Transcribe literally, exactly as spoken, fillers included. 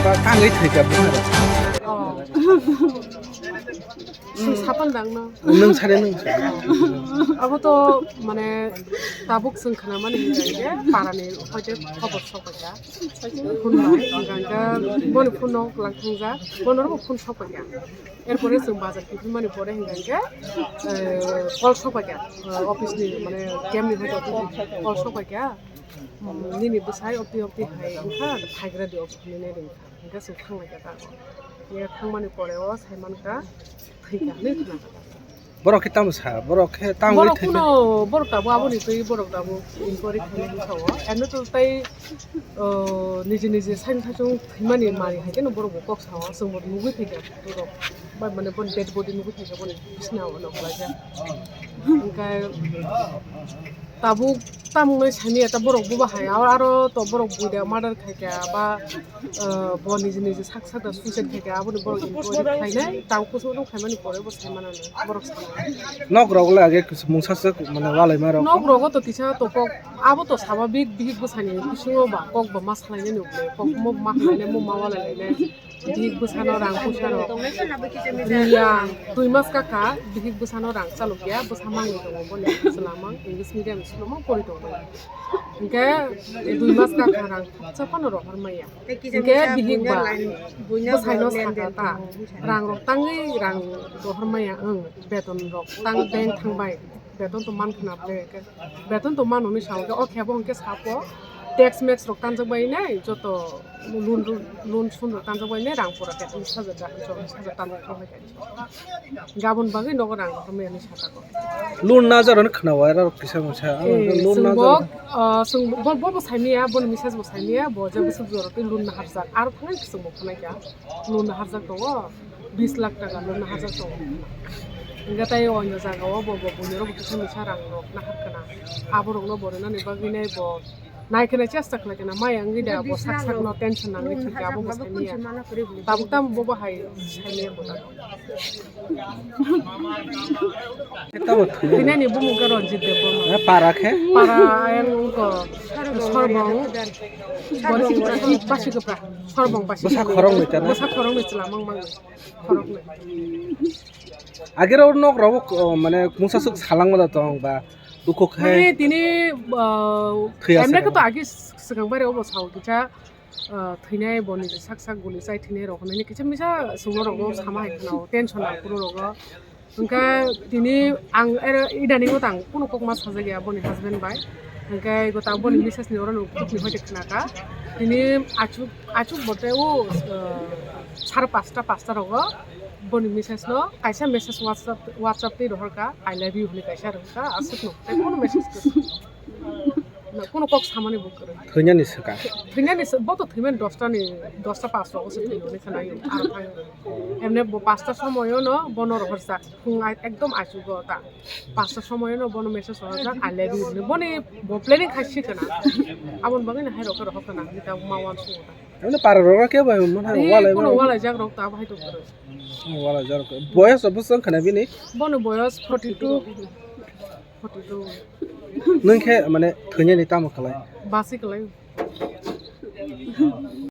Ba tangwi thwikha bumung rok. Oh. Chwng sapal dang no. Nwng sare nwng sare. Abo to mane tabuk chwng khnamani hinkhe parani hoite khobor sokphaikha. Phone bai hinkhe boni phone no lang thangjak. Bono phone sokphaikha. Erpore chwng bazar kiphilmani pore hinkhe, eh, call sokphaikha. Eh, office ni mane camp ni hoite call sokphaikha. Hmm, nini bwsai opti opti hai wngkha, phaigra di office ni nai ringkha. Hinkhe chwng thanglaikha ta. Ye thangmani pore o saimankha, thwikha hinwi khna. Borok khe tamo sa, borok khe tamo borok thwikha. Kuno, borok tabuk aboni twi borok tabuk inquiry khainai hinwi sao. Eno to tai, o, niji niji saimsa chung thwimani mari hai kheno borok bo kok sao. Chwng bo nugwi phaikha borok. Bai mane boni dead body nugwi phaikha boni bisna o nok laijak. Hinkhe tabuk tamungni sani eta borok buba hai aro, aro to borok buida murder khaikha ba, eh, bo niji niji sak sak da suicide khaikha aboni borok inquiry khainai tang kusu no khaimani pore bo sai manani borok sai. Nok rok le age mungsa se mane walai ma rok. Nok rogo to kisa to kok abo to sababik bihik bwsani bisingo ba kok ba ma salainani uble kok mo ma hwnlainai mo ma walai lainai. Bihik bwsano rang puisa rok. Riya, dui mas kakha, bihik bwsano rang chalokya, bwsa mangwi tongo boni chwlamang, English medium school-o pori tongo. Hinkhe dui mas kakha rang khopsa phano rohor maya. Hinkhe bihik ba bwsaino sakha ta, rang rok tangwi rang rohor maya, ang beton rok tang bank thangbai, beton to man khna ble. Beton to mano ni sao ke, o khe bo hwnkhe sapo tax max rok tanjak bai nai, joto loan, loan sun rok tanjak bai nai, rang pura ke tris hajar da, cholish hajar tanjak thang bai khe. Gabon bagwi nogo rang rok hamya ni saka ko. Loan na jaro ni khna wai rok kisa masa. Eh, loan na jaro. Ah, sung bo, bo, bo sai miya, bo ni message bo sai miya, bo je bwswk jora twi loan na harjak. Aro thangwi sung bo khna kya. Loan na harjak tongo. Bis lakh taka loan na harjak tongo. Hingke tai o jaga o bo, bo buini rok bo kisa misa rang rok nahar kana. Abo rok no bo rwnani bagwi nai bo nai kheno chesta khlai kana maya wngwi da bo sak sak no tension nangwi thwikhe abo bo sai maya. Tabuk tamo bo bo hai sai maya bo da. Tini ni bumung khe Ranjit Debbarma. Para khe? Para ayang ko Sorbong. Boni basi kwpra. Sorbong basi. Bwsa khoroknwi tana? Bwsa khoroknwi chwla mang mang. Agero nok rok mane mungsa suk salangma da tong ba dukho khai. Mane tini emne ko to agi swkang bare obo sao kicha thwinai boni sak sak guli chai thwinai rok hinwi kicha misa sungno rok no sama hai khna tension na kuru rok. Hingke tini ang ere idani o tang kuno kokma sajak ya boni husband bai. Hingke go tang boni misses ni oro no kukni hoite khna ka. Tini achuk, achuk bote o, eh, sare pasta, pasta rogo boni misses no kaisa message WhatsApp, WhatsApp tei rohor ka, "I love you" hinwi kaisa rohor ka, aswk no. Tei kuno message kwrwi. Na, kuno kok samani bo kwrwi. Thwinani swka? Thwinani sw-, bo to thwimani dosta ni, dosta pas rogo se thwinani khwnaio, aro thang. Emne bo pasta somoyo no bono rohorjak. Phung ai-, ekdom achugo ta. Pasta somoyo no bono message rohorjak, "I love you" hinwi. Boni bo planning khai si khwna. Aboni bagwi no hai rok rohor khwna, hinwi ta ma wan sungo ta. Emne para rok khe bai mona. Ee, walai kuno ma. Walai jak rok ta bai to kwrwi. Walai jak rok. Boyos bo swng khwna bini? Bono boyos forty two. Photo do. Nwng khe mane thwinani tamo khlai? Basi khlai.